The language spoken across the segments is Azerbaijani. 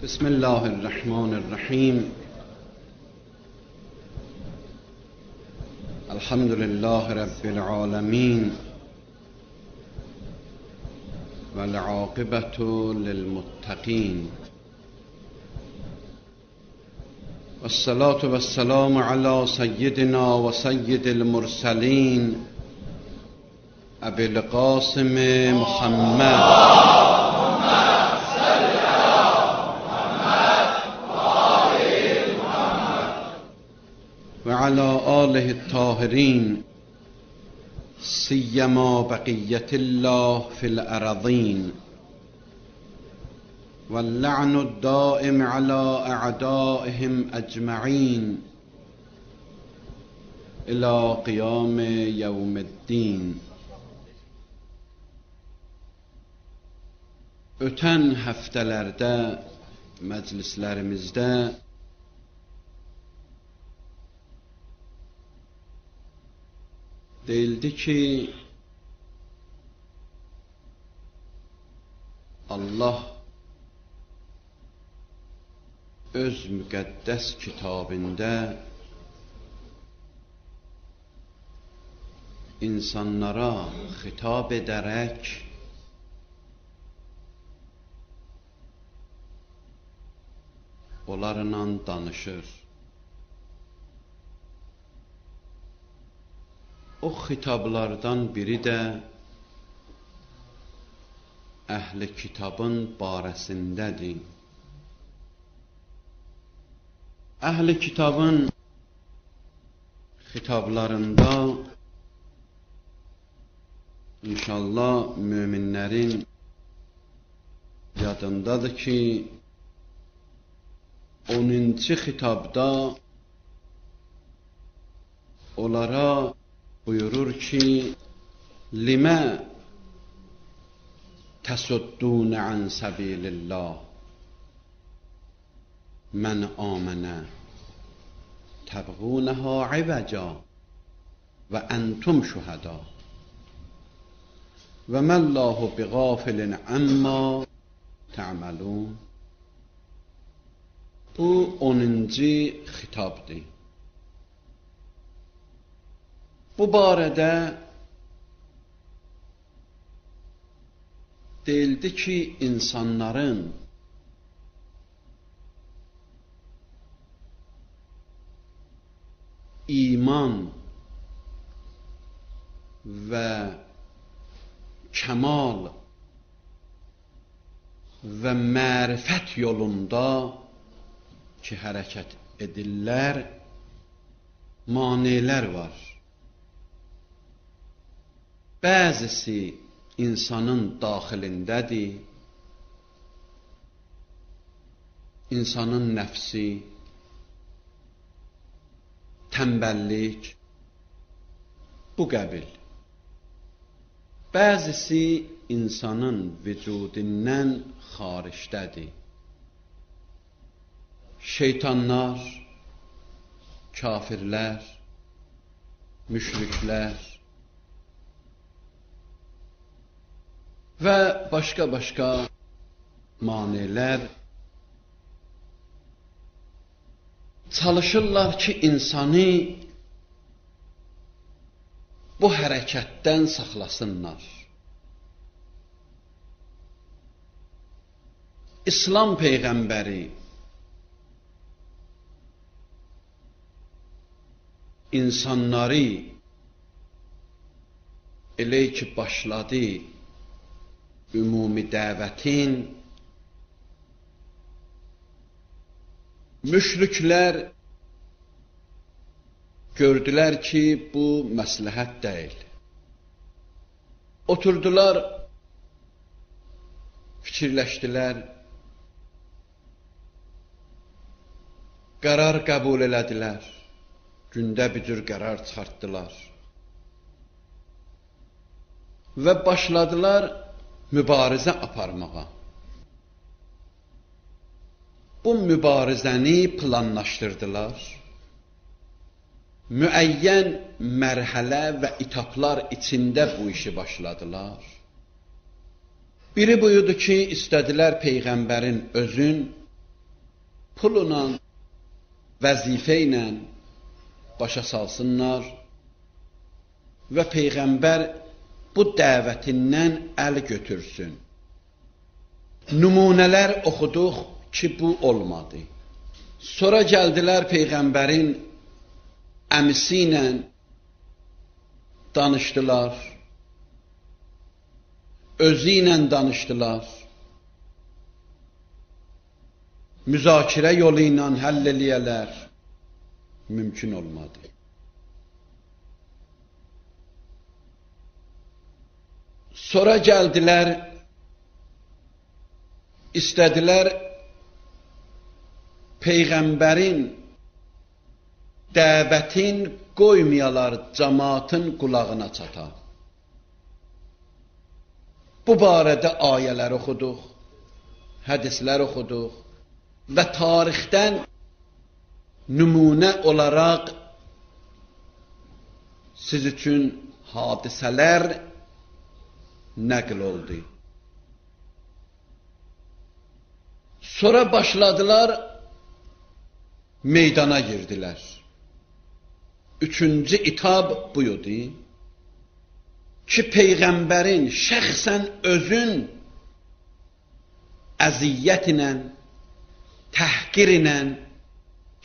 بسم الله الرحمن الرحیم. الحمد لله رب العالمین والعاقبة للمتقین والصلاة والسلام على سیدنا و سید المرسلین ابی القاسم محمد وعلى آله الطاهرین سیما بقیة الله فی الارضین واللعن الدائم على اعدائهم اجمعین الى قیام یوم الدین. Ötən həftələrdə məclislərimizdə deyildi ki, Allah öz müqəddəs kitabında insanlara xitab edərək onlarla danışır. O xitablardan biri də əhli kitabın barəsindədir. Əhli kitabın xitablarında inşallah möminlərin yadındadır ki, 10-cu xitabda onlara buyurur ki, limə təsuddunə an səbilillah mən amənə təbğunəhə ivəcə və əntum şühəda və məllahu biğafilin əmmə tə'məlun. Bu 10-cu xitabdır. Bu barədə deyildi ki, insanların iman və kəmal və mərifət yolunda ki, hərəkət edirlər, manelər var. Bəzisi insanın daxilindədir, insanın nəfsi, tənbəllik, bu qəbil. Bəzisi insanın vücudundan xaricdədir. Şeytanlar, kafirlər, müşriklər və başqa-başqa manelər çalışırlar ki, insanı bu hərəkətdən saxlasınlar. İslam Peyğəmbəri insanları elə ki, başladı ümumi dəvətin, müşriklər gördülər ki, bu məsləhət deyil. Oturdular, fikirləşdilər, qərar qəbul elədilər, gündə bir cür qərar çıxartdılar və başladılar mübarizə aparmağa. Bu mübarizəni planlaşdırdılar. Müəyyən mərhələ və etaplar içində bu işi başladılar. Biri buyurdu ki, istədilər Peyğəmbərin özün Pulla, vəzifə ilə başa salsınlar və Peyğəmbər bu dəvətindən əl götürsün. Nümunələr oxuduq ki, bu olmadı. Sonra gəldilər Peyğəmbərin əmisi ilə danışdılar, özü ilə danışdılar, müzakirə yolu ilə həll eləyələr, mümkün olmadı. Sonra gəldilər, istədilər Peyğəmbərin dəvətin qoymayalar cəmaatın qulağına çata. Bu barədə ayələr oxuduq, hədislər oxuduq və tarixdən nümunə olaraq siz üçün hadisələr nəql oldu. Sonra başladılar, meydana girdilər. Üçüncü itab buydu ki, Peyğəmbərin şəxsən özün əziyyət ilə, təhqir ilə,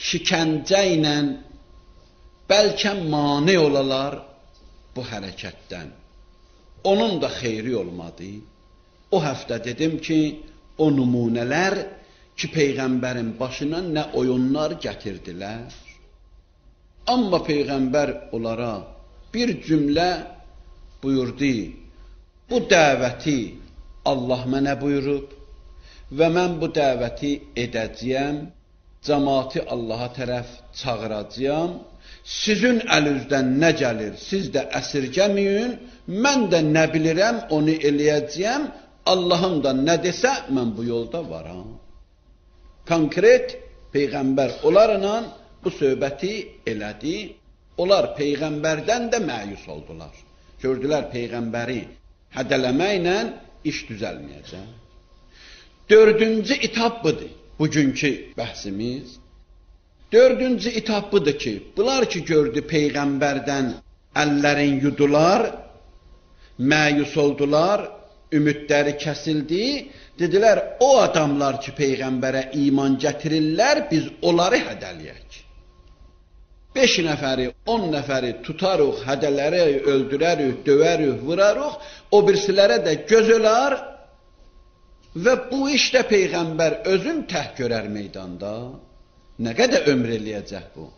şikəncə ilə bəlkə mane olalar bu hərəkətdən. Onun da xeyri olmadı. O həftə dedim ki, o nümunələr ki, Peyğəmbərin başına nə oyunlar gətirdilər. Amma Peyğəmbər onlara bir cümlə buyurdu. Bu dəvəti Allah mənə buyurub və mən bu dəvəti edəcəyəm, cəmaatı Allaha tərəf çağıracağam. Sizin əlinizdən nə gəlir, siz də əsirgəməyin, mən də nə bilirəm, onu eləyəcəyəm, Allahım da nə desə, mən bu yolda varam. Konkret Peyğəmbər onlarla bu söhbəti elədi. Onlar Peyğəmbərdən də məyus oldular. Gördülər Peyğəmbəri hədələməklə iş düzəlməyəcək. Dördüncü etap budur, bugünkü bəhsimiz. Dördüncü etap budur ki, bunlar ki gördü Peyğəmbərdən əllərin yudular, məyus oldular, ümidləri kəsildi. Dedilər, o adamlar ki Peyğəmbərə iman gətirirlər, biz onları hədəliyək. 5 nəfəri, 10 nəfəri tutarıq, hədələrik, öldürərik, dövərik, vurarıq, o birisilərə də göz olar və bu işdə Peyğəmbər özün təh görər meydanda. Nə qədər ömr eləyəcək bu?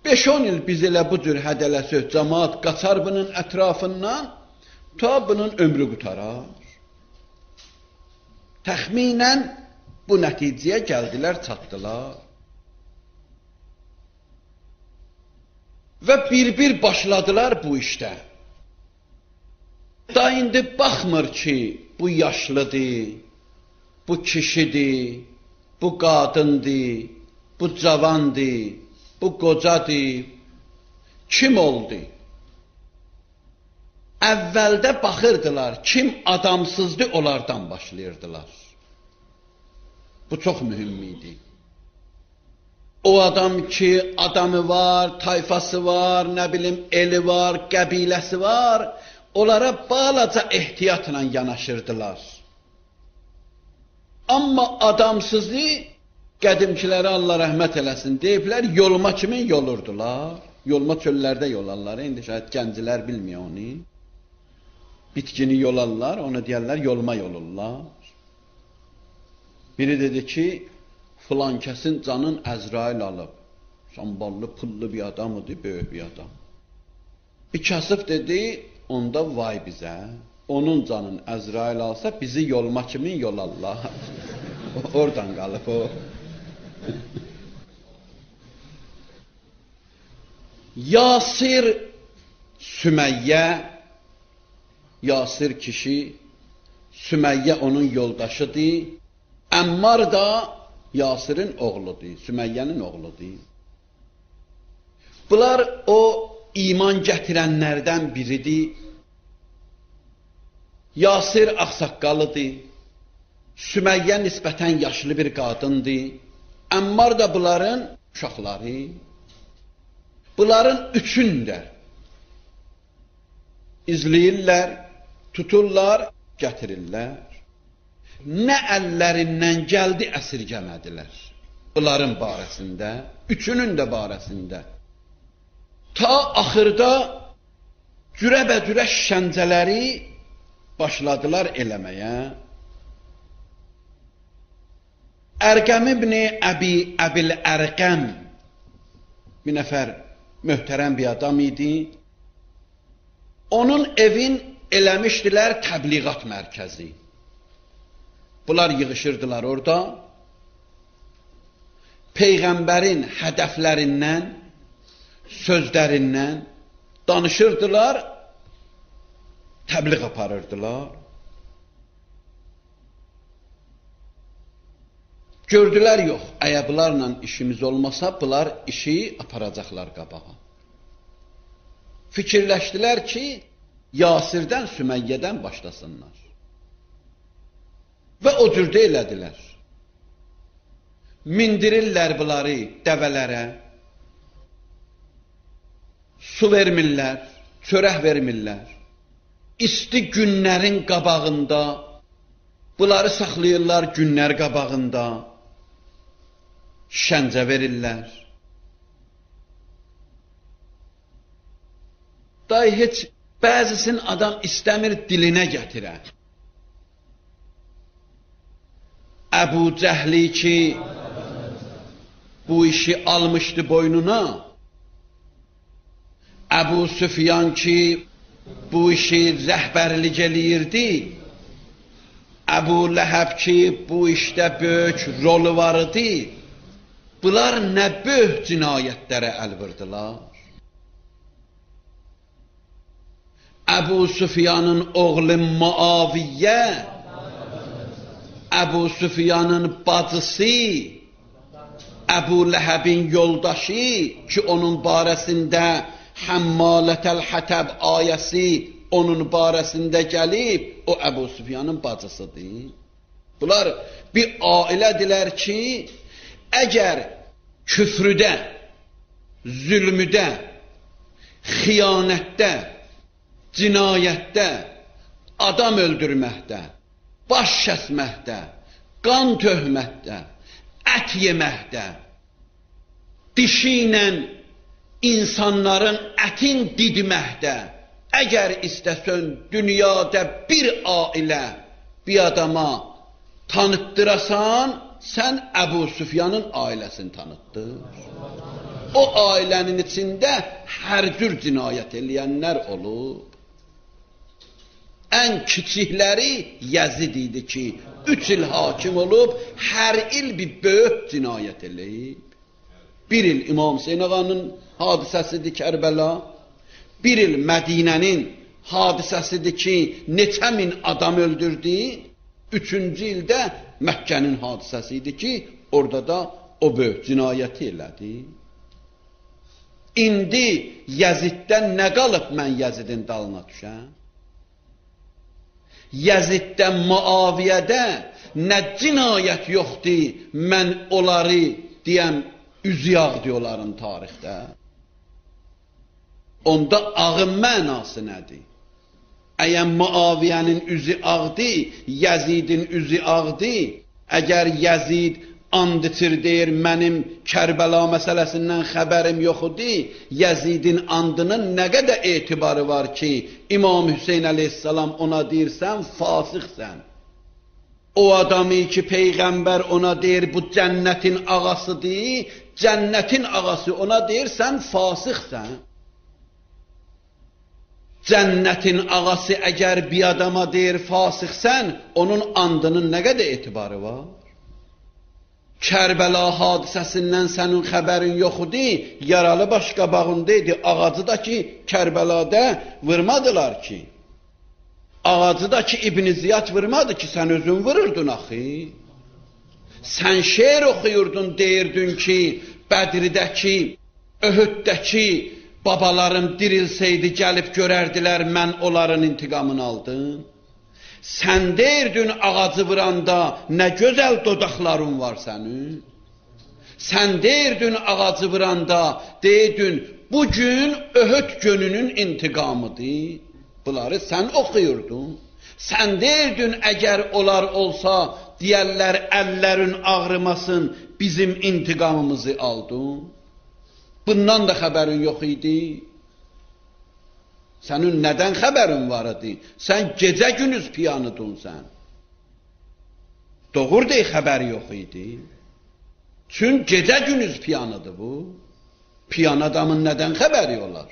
5-10 il biz elə bu cür hədələsək, cəmaat qaçar bunun ətrafından, ta bunun ömrü qutarar. Təxminən bu nəticəyə gəldilər, çatdılar. Və bir-bir başladılar bu işdə. Da indi baxmır ki, bu yaşlıdır, bu kişidir, bu qadındır, bu cavandır, bu qocadır. Kim oldu? Əvvəldə baxırdılar, kim adamsızdır, onlardan başlayırdılar. Bu çox mühüm idi. O adam ki, adamı var, tayfası var, nə bilim, eli var, qəbiləsi var, onlara balaca ehtiyatla yanaşırdılar. Amma adamsızlığı qədimkilərə Allah rəhmət eləsin deyiblər, yolma kimin yolurdular. Yolma çöllərdə yolarlar, indi şayad gəncilər bilmiyor onu. Bitkini yolarlar, onu deyərlər, yolma yolurlar. Biri dedi ki, filan kəsin canın Əzrail alıb. Samballı, pullu bir adam idi, böyük bir adam. Bir kasıb dedi, onda vay bizə. Onun canın Əzrail alsa, bizi yolma kimin yolarlar. Oradan qalıb o. Yasir Süməyyə, Yasir kişi, Süməyyə onun yoldaşıdır. Əmmar da Yasirin oğludur, Süməyyənin oğludur. Bunlar o iman gətirənlərdən biridir. Yasir ağsaqqalıdır. Süməyyə nisbətən yaşlı bir qadındır. Əmmar da bunların uşaqları. Bunların üçün də izləyirlər, tuturlar, gətirirlər. Nə əllərindən gəldi əsirgəmədilər. Bunların barəsində, üçünün də barəsində. Ta axırda cürəbəcürə şişəncələri başladılar eləməyə. Ərqəm ibn Əbi Əbil Ərqəm bir nəfər möhtərəm bir adam idi. Onun evin eləmişdilər təbliğat mərkəzi. Bunlar yığışırdılar orada. Peyğəmbərin hədəflərindən, sözlərindən danışırdılar, təbliğ aparırdılar. Gördülər, yox, əgər bunlarla işimiz olmasa, bunlar işi aparacaqlar qabağa. Fikirləşdilər ki, Yasirdən, Süməyyədən başlasınlar. Və o cürdə elədilər. Mindirirlər bunları dəvələrə, su vermirlər, çörək vermirlər. İsti günlərin qabağında, bunları saxlayırlar günlər qabağında, şəncə verirlər. Day heç bəzisini adam istəmir dilinə gətirə. Əbu Cəhli ki, bu işi almışdı boynuna, Əbu Süfyan ki, bu işi rəhbərlik eləyirdi, Əbu Ləhəb ki, bu işdə böyük rolu var idi, bunlar nə böyük cinayətlərə əl vurdular. Əbu Süfyanın oğlu Muaviyyə, Əbu Süfyanın bacısı, Əbu Ləhəbin yoldaşı ki, onun barəsində Həmmalətəl Hətəb ayəsi onun barəsində gəlib, o Əbu Süfyanın bacısıdır. Bunlar bir ailədilər ki, əgər küfrüdə, zülmüdə, xiyanətdə, cinayətdə, adam öldürməkdə, baş kəsməkdə, qan töhmətdə, ət yeməkdə, dişi ilə insanların ətin didməkdə, əgər istəsən dünyada bir ailə bir adama tanıtdırasan, sən Əbu Süfyanın ailəsini tanıtdır. O ailənin içində hər cür cinayət eləyənlər olub. Ən kiçikləri Yəzid idi ki, 3 il hakim olub, hər il bir böyük cinayət eləyib. Bir il İmam Hüseyin ağanın hadisəsidir Kərbəla, bir il Mədinənin hadisəsidir ki, neçə min adam öldürdü, 3-cü ildə Məkkənin hadisəsi idi ki, orada da o böyük cinayəti elədi. İndi Yəziddən nə qalıb mən Yəzidin dalına düşəm? Yəziddə, Muaviyyədə nə cinayət yoxdur, mən onları deyəm, üzü yağdır onların tarixdə. Onda ağın mənası nədir? Əgər Muaviyyənin üzü ağdı, Yəzidin üzü ağdı, əgər Yəzid and içir deyir, mənim Kərbəla məsələsindən xəbərim yox idi, Yəzidin andının nə qədər etibarı var ki, İmam Hüseyin əleyhissalam ona deyirsən, fasıqsən. O adamı ki, Peyğəmbər ona deyir, bu cənnətin ağasıdır, cənnətin ağası ona deyir, sən fasıqsən. Cənnətin ağası əgər bir adama deyir, fasıqsən, onun andının nə qədər etibarı var? Kərbəla hadisəsindən sənin xəbərin yox idi, yaralı baş qabağında idi, ağacı da ki, Kərbəlada vurmadılar ki. Ağacı da ki, İbn Ziyad vurmadı ki, sən özün vururdun axı. Sən şeir oxuyurdun, deyirdin ki, Bədirdəki, Öhüddəki babalarım dirilsəydi, gəlib görərdilər, mən onların intiqamını aldım. Sən deyirdin ağacı vuranda, nə gözəl dodaqların var sənin. Sən deyirdin ağacı vuranda, deyirdin bugün Öhüd gününün intiqamıdır. Bunları sən oxuyurdun. Sən deyirdin əgər onlar olsa, deyərlər əllərin ağrımasın, bizim intiqamımızı aldın. Bundan da xəbərin yox idi. Sənin nədən xəbərin var idi? Sən gecə gündüz piyanıdın sən. Doğru deyil, xəbəri yox idi. Çünki gecə gündüz piyanıdır bu. Piyan adamın nədən xəbəri olar?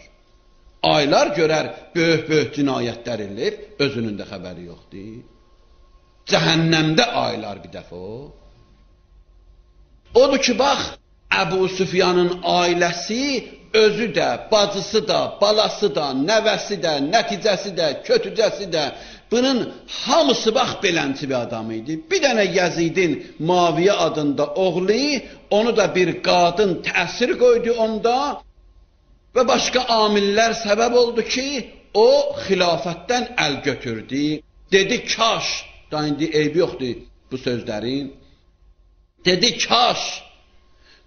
Aylar görər, böyük-böyük cinayətlər eləyib, özünün də xəbəri yoxdur. Cəhənnəmdə aylar bir dəfə o. Odur ki, bax, Əbu Süfyanın ailəsi özü də, bacısı da, balası da, nəvəsi də, nəticəsi də, kötücəsi də, bunun hamısı bax belənçi bir adam idi. Bir dənə Yəzidin Maviyə adında oğlu, onu da bir qadın təsir qoydu onda və başqa amillər səbəb oldu ki, o xilafətdən əl götürdü. Dedi, kaş, daha indi eybi yoxdur bu sözlərin, dedi, kaş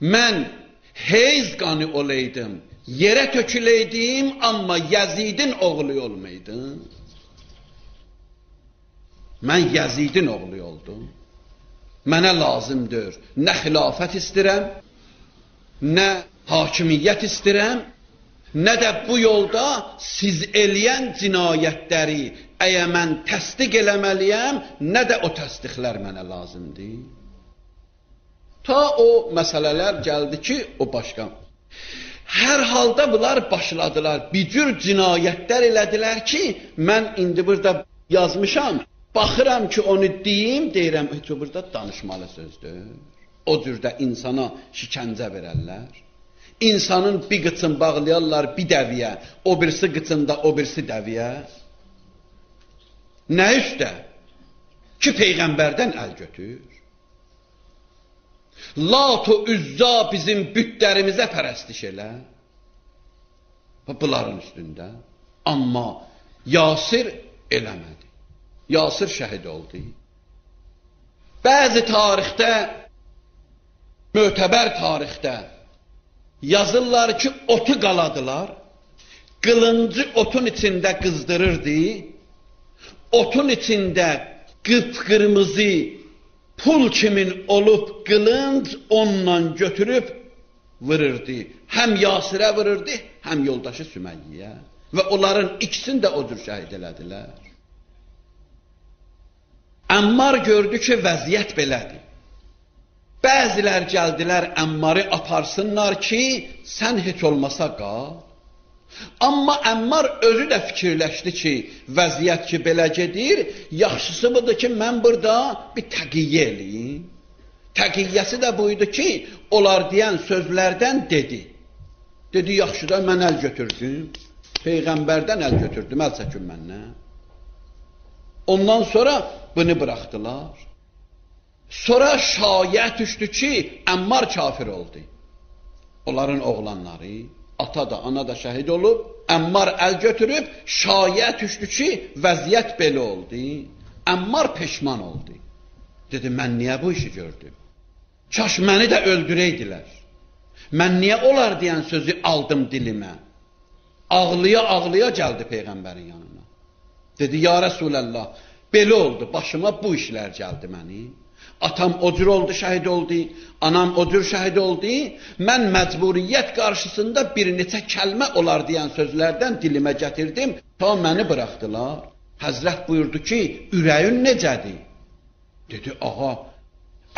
mən heyz qanı olaydım, yerə töküləydim, amma Yəzidin oğlu olmaydım. Mən Yəzidin oğlu oldum. Mənə lazımdır. Nə xilafət istirəm, nə hakimiyyət istirəm, nə də bu yolda siz eləyən cinayətləri əgər mən təsdiq eləməliyəm, nə də o təsdiqlər mənə lazımdır. Ta o məsələlər gəldi ki, o başqa. Hər halda bunlar başladılar. Bir cür cinayətlər elədilər ki, mən indi burada yazmışam, baxıram ki, onu deyim, deyirəm, heç o burada danışmalı sözdür. O cürdə insana şikəncə verərlər. İnsanın bir qıçın bağlayarlar bir dəviyə, o birisi qıçında o birisi dəviyə. Nə üstə? Ki, Peyğəmbərdən əl götür. Lat-ı Üzza bizim bütlərimizə pərəstiş elə. Bunların üstündə. Amma Yasir eləmədi. Yasir şəhid oldu. Bəzi tarixdə, mötəbər tarixdə yazırlar ki, otu qaladılar, qılıncı otun içində qızdırırdı, otun içində qıpqırmızı pul kimin olub qılınc onunla götürüb vururdu. Həm Yasirə vururdu, həm yoldaşı Süməyyə. Və onların ikisini də o cür şəhid elədilər. Əmmar gördü ki, vəziyyət belədir. Bəzilər gəldilər Əmmarı aparsınlar ki, sən heç olmasa qal. Amma Əmmar özü də fikirləşdi ki, vəziyyət ki belə gedir, yaxşısı budur ki, mən burada bir təqiyyə eləyim. Təqiyyəsi də buydu ki, onlar deyən sözlərdən dedi. Dedi, yaxşı da mən əl götürdüm, Peyğəmbərdən əl götürdüm, əl çəkin məndən. Ondan sonra bunu bıraxdılar. Sonra şayiə düşdü ki, Əmmar kafir oldu. Onların oğlanları, ata da, ana da şəhid olub, Əmmar əl götürüb, şayiə düşdü ki, vəziyyət belə oldu. Əmmar peşman oldu. Dedi, mən niyə bu işi gördüm? Kaş məni də öldürəydilər. Mən niyə olar deyən sözü aldım dilimə? Ağlaya-ağlaya gəldi Peyğəmbərin yanına. Dedi, ya Rəsuləllah, belə oldu, başıma bu işlər gəldi məni. Atam o cür oldu, şəhid oldu, anam o cür şəhid oldu. Mən məcburiyyət qarşısında bir neçə kəlmə olar deyən sözlərdən dilimə gətirdim, ta məni buraxdılar. Həzrət buyurdu ki, ürəyin necədir? Dedi, ağa,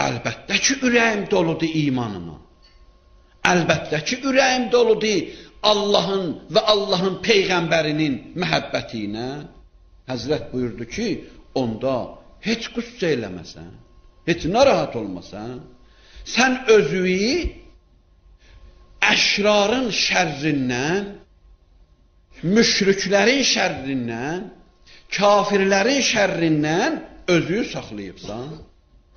əlbəttə ki, ürəyim doludur imanıma. Əlbəttə ki, ürəyim doludur Allahın və Allahın Peyğəmbərinin məhəbbəti ilə. Həzrət buyurdu ki, onda heç qüssə eləməsən, heç narahat olmasan, sən özüyü əşrarın şərrindən, müşriklərin şərrindən, kafirlərin şərrindən özüyü saxlayıbsan.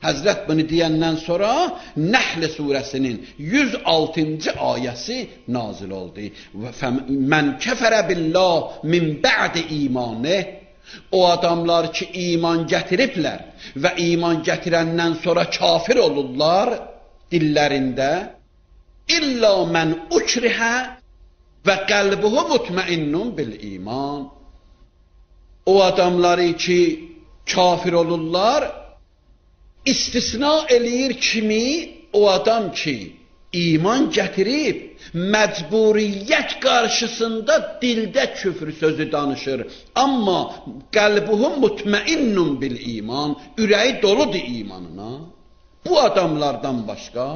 Həzrət bunu deyəndən sonra Nəhl surəsinin 106-cı ayəsi nazil oldu. Mən kəfərə billah min bə'di imanih. O adamlar ki, iman gətiriblər və iman gətirəndən sonra kafir olurlar, dillərində İlla mən ukrihə və qəlbuhu mutmainnun bil iman. O adamları ki, kafir olurlar, istisna eləyir kimi o adam ki, iman gətirib, məcburiyyət qarşısında dildə küfr sözü danışır. Amma qəlbuhu mutmainnun bil iman, ürəyi doludur imanına. Bu adamlardan başqa,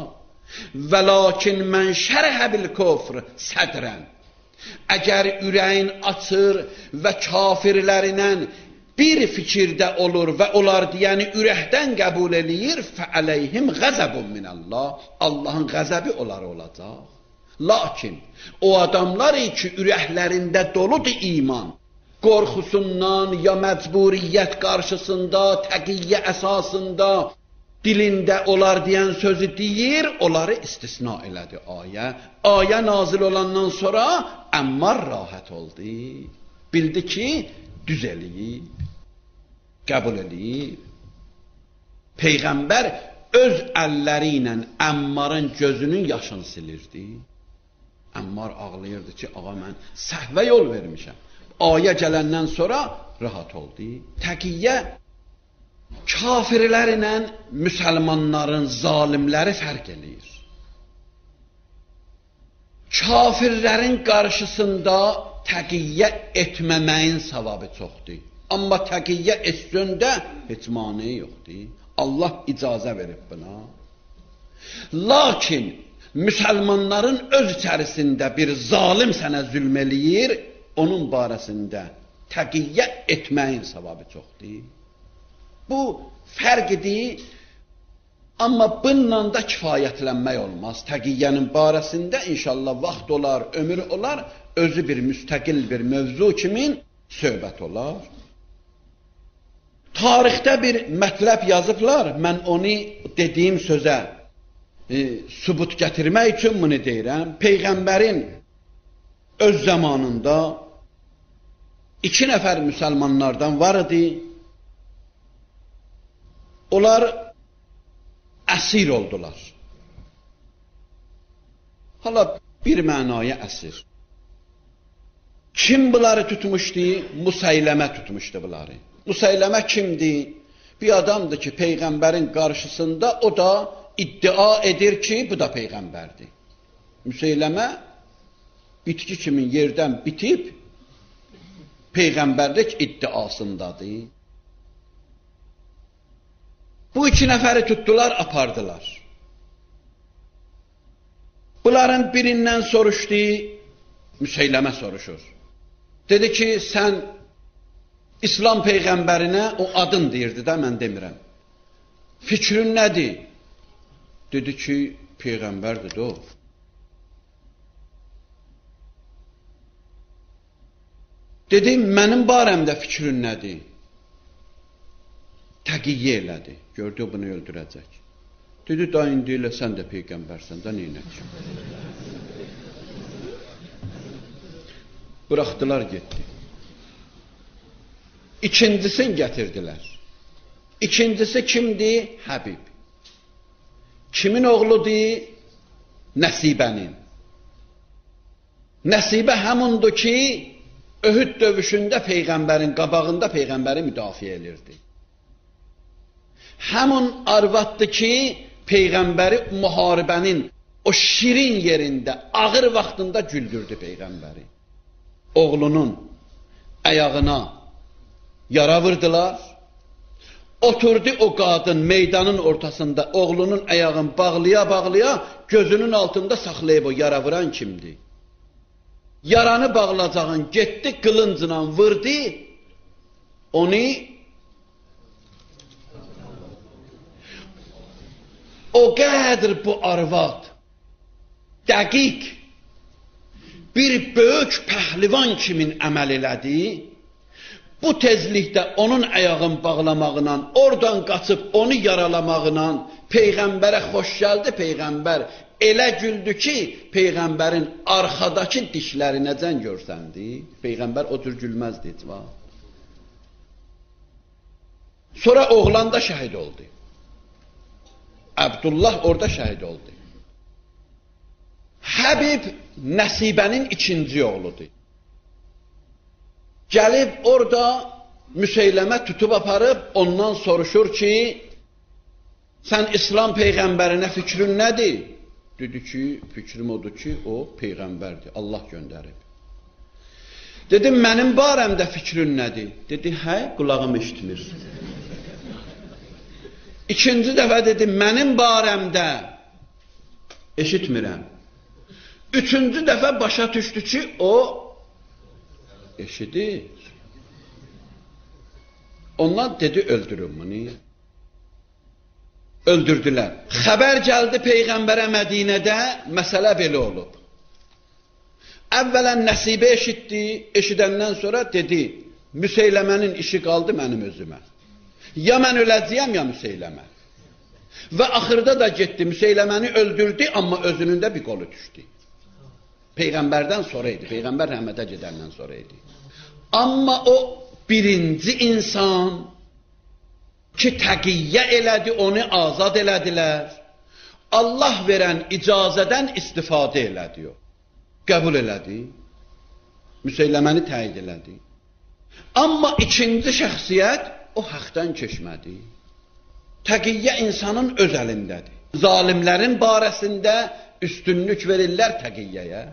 və lakin mən şərhə bil kufr sədrən. Əgər ürəyin açır və kafirlərinə bir fikirdə olur və onlar deyəni ürəkdən qəbul eləyir, fəəleyhim qəzəbun minəllah. Allahın qəzəbi onlara olacaq. Lakin o adamlar ki, ürəklərində doludur iman, qorxusundan ya məcburiyyət qarşısında, təqiyyə əsasında dilində onlar deyən sözü deyir, onları istisna elədi ayə. Ayə nazil olandan sonra Əmmar rahat oldu. Bildi ki, düz eləyib, qəbul eləyib. Peyğəmbər öz əlləri ilə Əmmarın gözünün yaşını silirdi. Əmmar ağlayırdı ki, ağa mən səhvə yol vermişəm. Ayə gələndən sonra rahat oldu. Təqiyyə kafirlərlə müsəlmanların zalimləri fərq eləyir. Kafirlərin qarşısında təqiyyə etməməyin savabı çoxdur. Amma təqiyyə etsən də heç maneyi yoxdur. Allah icazə verib buna. Lakin müsəlmanların öz içərisində bir zalim sənə zülm eləyir, onun barəsində təqiyyə etməyin savabı çoxdur. Bu fərqdir, amma bununla da kifayətlənmək olmaz. Təqiyyənin barəsində inşallah vaxt olar, ömür olar, özü bir müstəqil bir mövzu kimin söhbət olar. Tarixdə bir mətləb yazıblar, mən onu dediyim sözə sübut gətirmək üçün bunu deyirəm. Peyğəmbərin öz zamanında 2 nəfər müsəlmanlardan var idi. Onlar əsir oldular. Hala bir mənaya əsir. Kim bunları tutmuşdu? Musayləmə tutmuşdu bunları. Musayləmə kimdi? Bir adamdır ki, Peyğəmbərin qarşısında o da iddia edir ki, bu da Peyğəmbərdir. Musayləmə bitki kimin yerdən bitib Peyğəmbərlik iddiasındadır. Bu 2 nəfəri tutdular, apardılar. Bunların birindən soruşdu, Müseyləmə soruşur. Dedi ki, sən İslam Peyğəmbərinə o adın deyirdi də, mən demirəm. Fikrin nədir? Dedi ki, Peyğəmbərdir də o. Dedi, mənim barəmdə fikrin nədir? Təqiyyə elədi. Gördü, o bunu öldürəcək. Dedi, da indi elə sən də Peyğəmbərsən, da neynək? Bıraxdılar, getdi. İkincisini gətirdilər. İkincisi kimdi? Həbib. Kimin oğludur? Nəsibənin. Nəsibə həmundur ki, Öhüd dövüşündə Peyğəmbərin qabağında Peyğəmbəri müdafiə elirdi. Həmun arvaddır ki, Peyğəmbəri müharibənin o şirin yerində, ağır vaxtında güldürdü Peyğəmbəri. Oğlunun ayağına yara vurdular. Oturdu o qadın meydanın ortasında, oğlunun ayağını bağlaya-bağlaya gözünün altında saxlayıb o yara vuran kimdir? Yaranı bağlacağın getdi, qılıncla vurdu, onu o qədər bu arvad dəqiq bir böyük pəhlivan kimin əməl elədi, bu tezlikdə onun ayağını bağlamağına, oradan qaçıb onu yaralamağına Peyğəmbərə xoş gəldi. Peyğəmbər elə güldü ki, Peyğəmbərin arxadakı dişləri necən görsəndi. Peyğəmbər o cür gülməzdi heç vaxt. Sonra oğlan da şəhid oldu. Əbdullah orada şəhid oldu. Həbib Nəsibənin ikinci oğludur. Gəlib orada Müseyləmə tutub aparıb, ondan soruşur ki, sən İslam peyğəmbərinə fikrin nədir? Dedi ki, fikrim odur ki, o peyğəmbərdir, Allah göndərib. Dedim, mənim barəmdə fikrin nədir? Dedi, hə, qulağım eşitmir. İkinci dəfə dedi, mənim barəmdə eşitmirəm. Üçüncü dəfə başa düşdü ki, o eşidir. Ondan dedi, öldürün bunu. Öldürdülər. Xəbər gəldi Peyğəmbərə Mədinədə, məsələ belə olub. Əvvələn Nəsibə eşitdi, eşidəndən sonra dedi, Müseyləmənin işi qaldı mənim özümə. Ya mən öləcəyəm, ya Müseyləmə. Və axırda da getdi, Müseyləməni öldürdü, amma özünün də bir qolu düşdü. Peyğəmbərdən sonra idi, Peyğəmbər rəhmətə gedəndən sonra idi. Amma o birinci insan ki təqiyyə elədi, onu azad elədilər. Allah verən icazədən istifadə elədi o. Qəbul elədi. Müseyləməni təyid elədi. Amma ikinci şəxsiyyət o haqdan keçmədi. Təqiyyə insanın öz əlindədir. Zalimlərin barəsində üstünlük verirlər təqiyyəyə.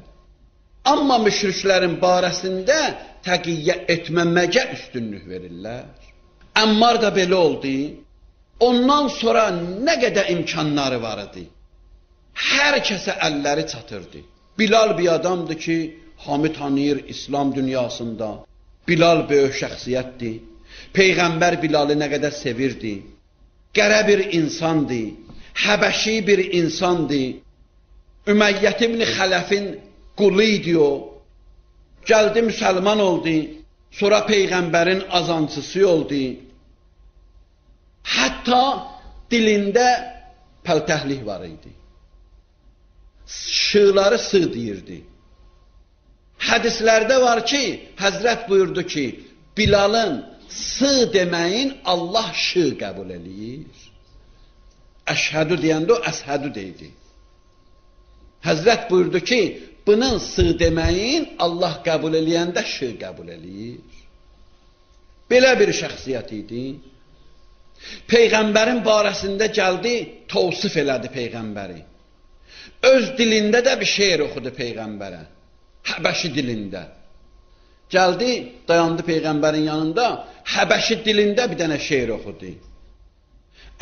Amma müşriklərin barəsində təqiyyə etməməyə üstünlük verirlər. Əmmar da belə oldu. Ondan sonra nə qədər imkanları var idi. Hər kəsə əlləri çatırdı. Bilal bir adamdır ki, hamı tanıyır İslam dünyasında. Bilal böyük şəxsiyyətdir. Peyğəmbər Bilalı nə qədər sevirdi. Qərə bir insandır. Həbəşi bir insandır. Üməyyət ibn Xələfin qulu idi o. Gəldi, müsəlman oldu. Sonra Peyğəmbərin azançısı oldu. Hətta dilində pəltəhlik var idi. Şığları sığ deyirdi. Hədislərdə var ki, Həzrət buyurdu ki, Bilalın sığ deməyin Allah şığ qəbul eləyir. Əşhədu deyəndə o əshədu deydi. Həzrət buyurdu ki, bunun sığ deməyin Allah qəbul eləyəndə şığ qəbul eləyir. Belə bir şəxsiyyət idi. Peyğəmbərin barəsində gəldi, tavsif elədi Peyğəmbəri. Öz dilində də bir şeir oxudu Peyğəmbərə. Həbəşi dilində. Gəldi, dayandı Peyğəmbərin yanında, Həbəşi dilində bir dənə şeir oxudu.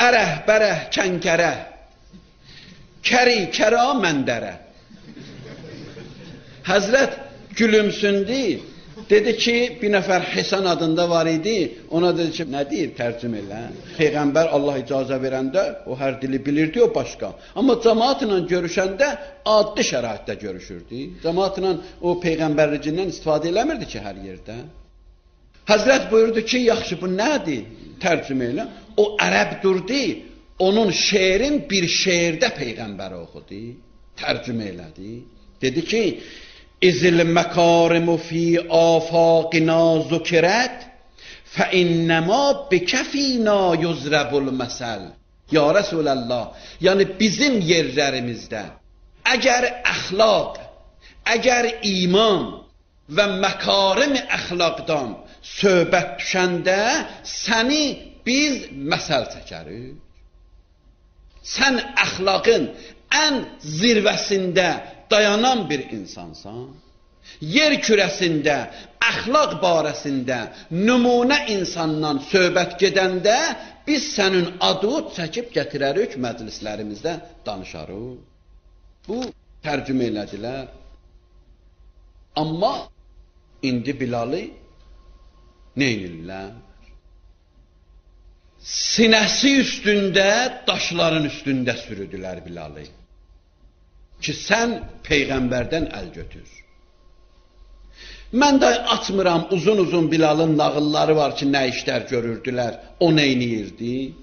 Ərəh, bərəh, kənkərəh, kəri, kəra, məndərə. Həzrət gülümsündü, dedi ki, bir nəfər Həsən adında var idi, ona dedi ki, nə deyir, tərcümə elə. Peyğəmbər Allah icazə verəndə o hər dili bilirdi, o başqa. Amma cəmaatla görüşəndə addi şəraitdə görüşürdü. Cəmaatla o peyğəmbərligindən istifadə eləmirdi ki, hər yerdə. Həzrət buyurdu ki, yaxşı, bu nədir? Tərcümə elə. O ərəb durdu, onun şeirin bir şeirdə Peyğəmbəri oxudu, tərcümə elədi. Dedi ki, İzil məkarimu fi afaqina zükirət fə innəmə bikəfina yuzrəbul məsəl. Ya Rəsulallah, yəni bizim yerlərimizdə əgər əxlaq, əgər iman və məkarim əxlaqdan söhbət düşəndə səni biz məsəl çəkərik. Sən əxlaqın ən zirvəsində dayanan bir insansan. Yer kürəsində, əxlaq barəsində nümunə insandan söhbət gedəndə biz sənin adı çəkib gətirərik, məclislərimizdə danışarıq. Bu tərcümə elədilər. Amma indi Bilalı neynirlər? Sinəsi üstündə, daşların üstündə sürüdülər Bilalı. Ki sən Peyğəmbərdən əl götür. Mən də açmıram, uzun-uzun Bilalın nağılları var ki, nə işlər görürdülər, o neyniyirdi.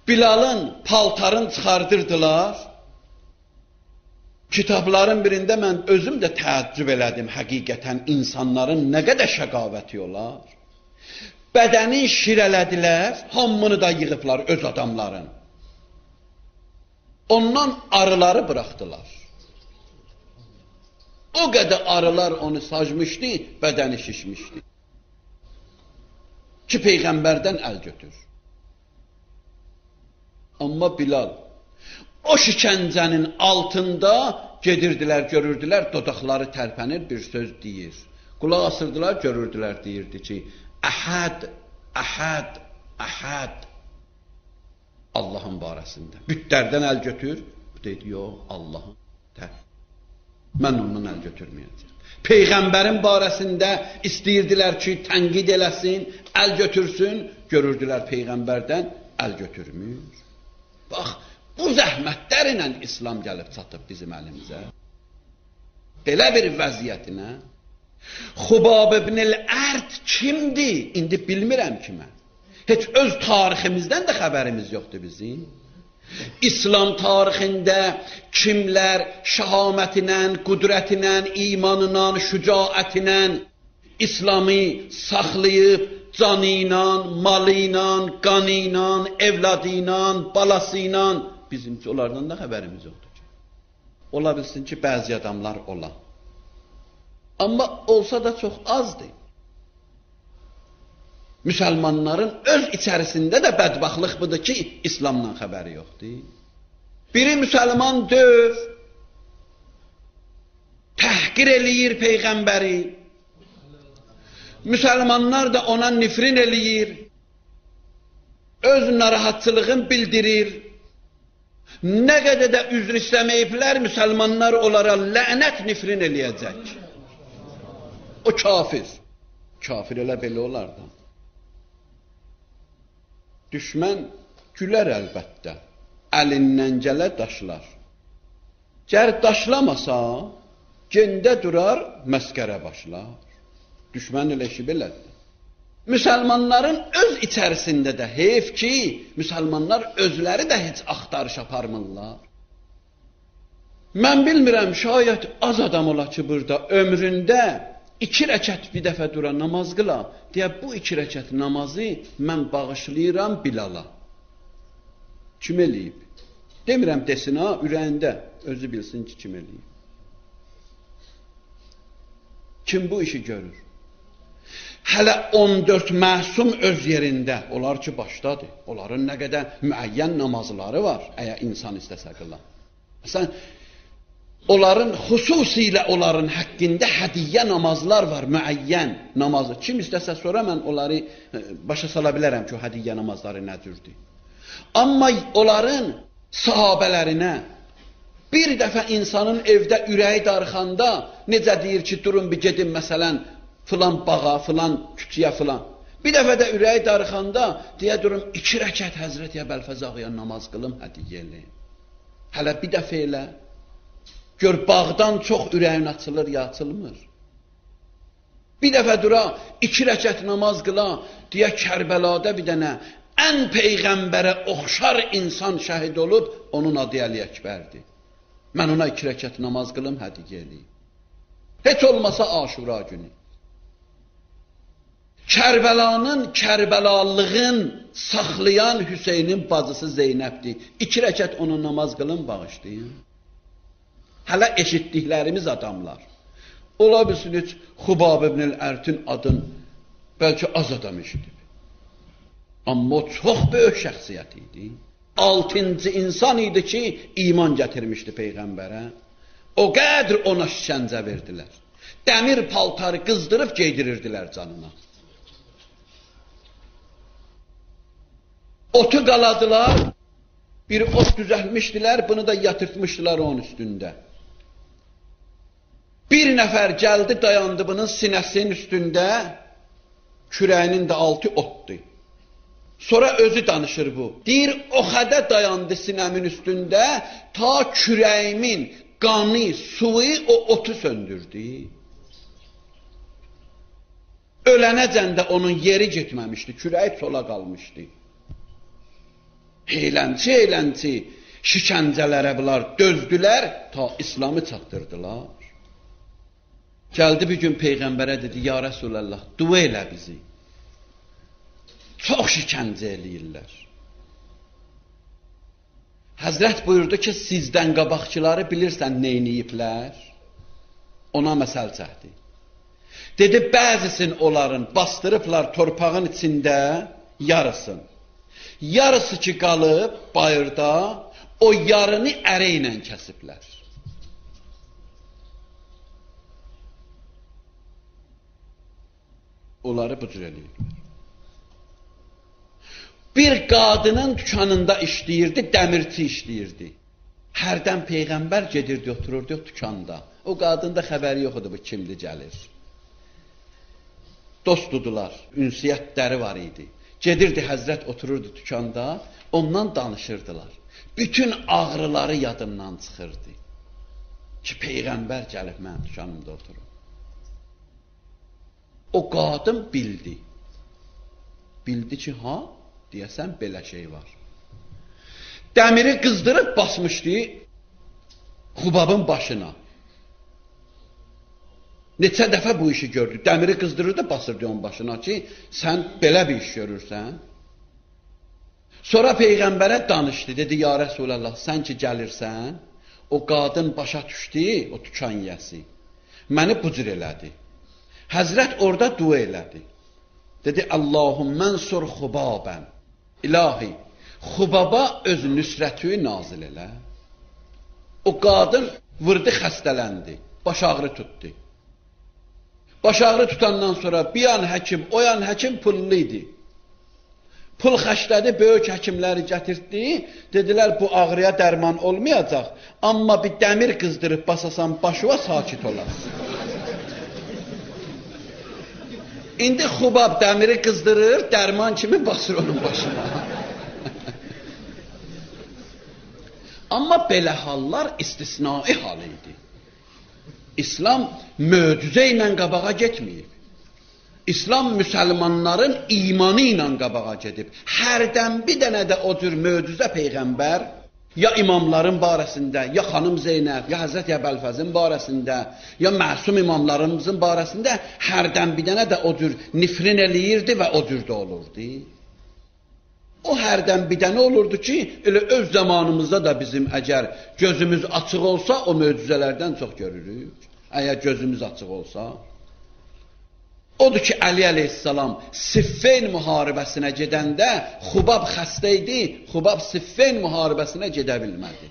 Bilalın paltarını çıxardırdılar. Kitabların birində mən özüm də təəccüb elədim, həqiqətən insanların nə qədər şəqavəti olar. Bədəni şirələdilər, hamını da yığıblar öz adamların. Ondan arıları buraxdılar. O qədər arılar onu sacmışdı, bədəni şişmişdi. Ki Peyğəmbərdən əl götür. Amma Bilal o şikəncənin altında gedirdilər, görürdülər, dodaqları tərpənir, bir söz deyir. Qulaq asırdılar, görürdülər, deyirdi ki, Əhəd, əhəd, əhəd. Allahın barəsində. Bütlərdən əl götür. Dedi, yox, Allahın. Mən ondan əl götürməyəcəm. Peyğəmbərin barəsində istəyirdilər ki, tənqid eləsin, əl götürsün. Görürdülər Peyğəmbərdən əl götürmür. Bax, bu zəhmətlərlə İslam gəlib çatıb bizim əlimizə. Belə bir vəziyyətinə. Xubab ibn-i Ərd kimdir? İndi bilmirəm ki mən. Heç öz tariximizdən də xəbərimiz yoxdur bizim. İslam tarixində kimlər şəhamətinə, qüdrətinə, imanına, şücaətinə İslamı saxlayıb canı ilə, malı ilə, qanı ilə, evladı ilə, balası ilə, bizim onlardan da xəbərimiz yoxdur ki. Ola bilsin ki, bəzi adamlar ola. Amma olsa da çox azdır. Müsəlmanların öz içərisində də bədbəxtlıq budur ki, İslamdan xəbəri yoxdur. Biri müsəlman döv, təhqir eləyir Peyğəmbəri. Müsəlmanlar da ona nifrin eləyir, öz narahatçılığını bildirir. Nə qədər də üzr istəməyiblər, müsəlmanlar onlara lənət nifrin eləyəcək. O kafir. Kafir elə belə olar da. Düşmən gülər əlbəttə, əlindən gələ daşlar. Gər daşlamasa, gendə durar, məskərə başlar. Düşmən elə işi belədir. Müsəlmanların öz içərisində də heyf ki, müsəlmanlar özləri də heç axtarış aparmırlar. Mən bilmirəm, şayət az adam ola ki, burada ömründə 2 rəkət bir dəfə dura namaz qıla, deyə bu 2 rəkət namazı mən bağışlayıram Bilala. Kim eləyib? Demirəm desin ha, ürəyində özü bilsin ki, kim eləyib. Kim bu işi görür? Hələ 14 məsum öz yerində, onlar ki başdadır. Onların nə qədər müəyyən namazları var, əgər insan istəsə qıla. Məsələn, onların, xüsusilə onların həqqində hədiyyə namazlar var, müəyyən namazı. Kim istəsə sonra mən onları başa sala bilərəm ki, o hədiyyə namazları nə cürdür. Amma onların sahabələrinə bir dəfə insanın evdə ürəyi darıxanda necə deyir ki, durun bir gedin məsələn filan bağa, filan küçüyə filan. Bir dəfə də ürəyi darıxanda deyə durum 2 rəkət Həzrət Əbəlfəz ağaya namaz qılım, hədiyyə eləyim. Hələ bir dəfə elə. Gör, bağdan çox ürəyin açılır ya açılmır. Bir dəfə dura, 2 rəkət namaz qıla, deyə Kərbəlada bir dənə ən Peyğəmbərə oxşar insan şəhid olub, onun adı Əli Əkbərdir. Mən ona 2 rəkət namaz qılım, hədiyyə eləyim. Heç olmasa Aşura günü. Kərbəlanın, Kərbəlalığın saxlayan Hüseynin bacısı Zeynəbdir. 2 rəkət ona namaz qılım, bağışlayın. Hələ eşitdiklərimiz adamlar. Ola bilsin heç Xubab ibn-i Ərtin adın bəlkə az adam eşidib. Amma o çox böyük şəxsiyyət idi. 6-cı insan idi ki, iman gətirmişdi Peyğəmbərə. O qədər ona şişəncə verdilər. Dəmir paltarı qızdırıb geydirirdilər canına. Otu qaladılar, bir ot düzəltmişdilər, bunu da yatırtmışdılar onun üstündə. Bir nəfər gəldi, dayandı bunun sinəsinin üstündə, kürəyinin də altı otdu. Sonra özü danışır bu. Deyir, o xədə dayandı sinəmin üstündə, ta kürəyimin qanı, suyu o otu söndürdü. Ölənəcən də onun yeri getməmişdi, kürəyi çola qalmışdı. Heyləncə, heyləncə, şikəncələrə bunlar dözdülər, ta İslamı çatdırdılar. Gəldi bir gün Peyğəmbərə dedi, ya Rəsulallah, dua elə bizi. Çox şikəncə eləyirlər. Həzrət buyurdu ki, sizdən qabaqçıları bilirsən neyniyiblər? Ona məsəl çəkdi. Dedi, bəzisin onların bastırıblar torpağın içində yarısın. Yarısı ki qalıb bayırda, o yarını ərə ilə kəsiblər. Onları bu cür eləyiblər. Bir qadının dükanında işləyirdi, dəmirçi işləyirdi. Hərdən Peyğəmbər gedirdi, otururdu dükanda. O qadın da xəbəri yox idi, bu kimdir gəlir. Dostudular, ünsiyyətləri var idi. Gedirdi, Həzrət otururdu dükanda, ondan danışırdılar. Bütün ağrıları yadından çıxırdı. Ki, Peyğəmbər gəlib mənim dükanımda oturur. O qadın bildi. Bildi ki, ha, deyəsən belə şey var. Dəmiri qızdırıb basmışdı Xubabın başına. Neçə dəfə bu işi gördü. Dəmiri qızdırırdı, basırdı onun başına ki, sən belə bir iş görürsən. Sonra Peyğəmbərə danışdı. Dedi, ya Rəsulallah, sən ki gəlirsən, o qadın başa düşdü, o dükan yiyəsi. Məni bu cür elədi. Həzrət orada dua elədi. Dedi, Allahümmə nsur Xubabən. İlahi, Xubaba öz nüsrəti nazil elə. O qadın vurdu, xəstələndi. Baş ağrı tutdu. Baş ağrı tutandan sonra bir yan həkim, o yan həkim pullu idi. Pul xərclədi, böyük həkimləri gətirdi. Dedilər, bu ağrıya dərman olmayacaq. Amma bir dəmir qızdırıb basasan başıva sakit olarsan. İndi Xubab dəmiri qızdırır, dərman kimi basır onun başına. Amma belə hallar istisnai hal idi. İslam möcüzə ilə qabağa getməyib. İslam müsəlmanların imanı ilə qabağa gedib. Hərdən bir dənə də o cür möcüzə Peyğəmbər ya imamların barəsində, ya xanım Zeynəb, ya Həzrət Əbəlfəzin barəsində, ya məsum imamlarımızın barəsində hərdən bir dənə də o cür nifrin eləyirdi və o cür də olurdu. O hərdən bir dənə olurdu ki, elə öz zamanımızda da bizim əgər gözümüz açıq olsa, o möcüzələrdən çox görürük. Əgər gözümüz açıq olsa. Odur ki, Əli əleyhissalam Siffeyn müharibəsinə gedəndə Xubab xəstə idi, Xubab Siffeyn müharibəsinə gedə bilmədi.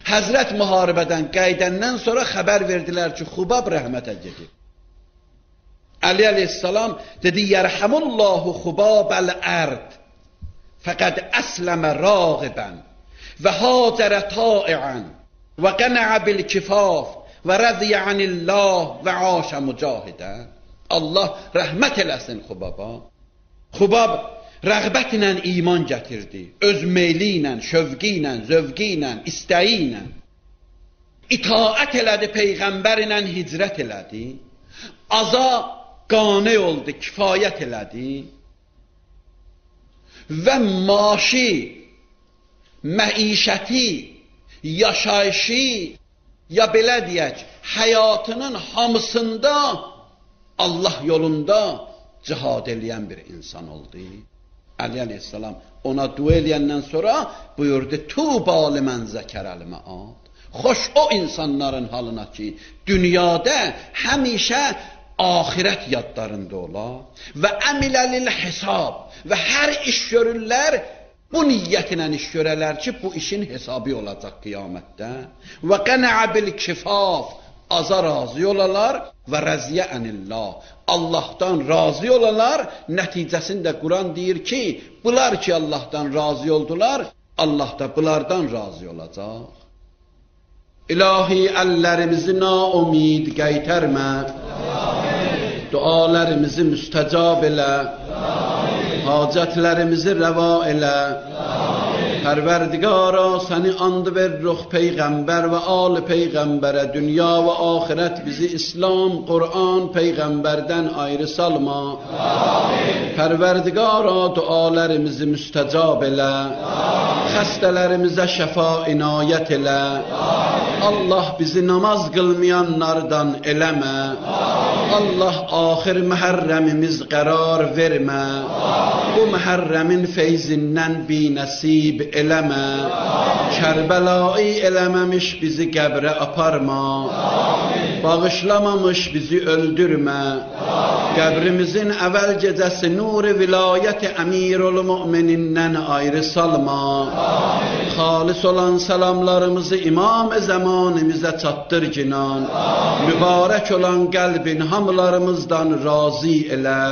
Həzrət müharibədən qayıdandan sonra xəbər verdilər ki, Xubab rəhmətə gedib. Əli əleyhissalam dedi, Yərhəmullahu Xubabəl ərd, fəqəd əsləmə rağibən və hacərə taiən və qənəə bil kifaf və rəziyə anillah və aşə mücahidə. Allah rəhmət eləsin Xubaba. Xubab rəğbətlə iman gətirdi. Öz meyli ilə, şövqi ilə, zövqi ilə, istəyi ilə. İtaət elədi, Peyğəmbər ilə hicrət elədi. Aza qane oldu, kifayət elədi. Və maaşı, məişəti, yaşayışı, ya belə deyək, həyatının hamısında Allah yolunda cihad eləyən bir insan oldu. Əli əleyhissalam ona dua eləyəndən sonra buyurdu, Tuba limən zəkərəl məad. Xoş o insanların halına ki, dünyada həmişə axirət yadlarında ola və əmiləlil hesab və hər iş görürlər, bu niyyətlə iş görərlər ki, bu işin hesabı olacaq qiyamətdə. Və qənəə bil kifaf, aza razı olalar və rəziyə ənillah, Allahdan razı olalar. Nəticəsində Quran deyir ki, bunlar ki Allahdan razı oldular, Allah da bunlardan razı olacaq. İlahi, əllərimizi naumid qaytarma, dualarımızı müstəcab elə, hacətlərimizi rəva elə. Pərverdigara, səni and veririk Peyğəmbər və ali Peyğəmbərə, dünya və axirət bizi İslam, Quran, Peyğəmbərdən ayrı salma. Pərverdigara, dualarımızı müstəcab elə, xəstələrimizə şəfa inayət elə. Allah bizi namaz qılmayanlardan eləmə. Allah axir məhərrəmimiz qərar vermə. Bu Məhərrəmin feyzindən binəsib eləmə. Kərbəlayi eləməmiş bizi qəbrə aparma. Bağışlamamış bizi öldürmə. Qəbrimizin əvvəl gecəsi nur-i vilayət-i Əmirul Müminindən ayrı salma. Xalis olan salamlarımızı İmam-ı zamanımıza çatdır cinan. Mübarək olan qəlbin hamılarımızdan razı elə.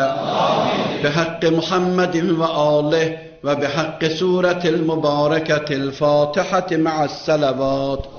Bihaqqi Muhammedin və alih və bihaqqi surətil mübarəkətil Fatihəti mə'əs-sələvat.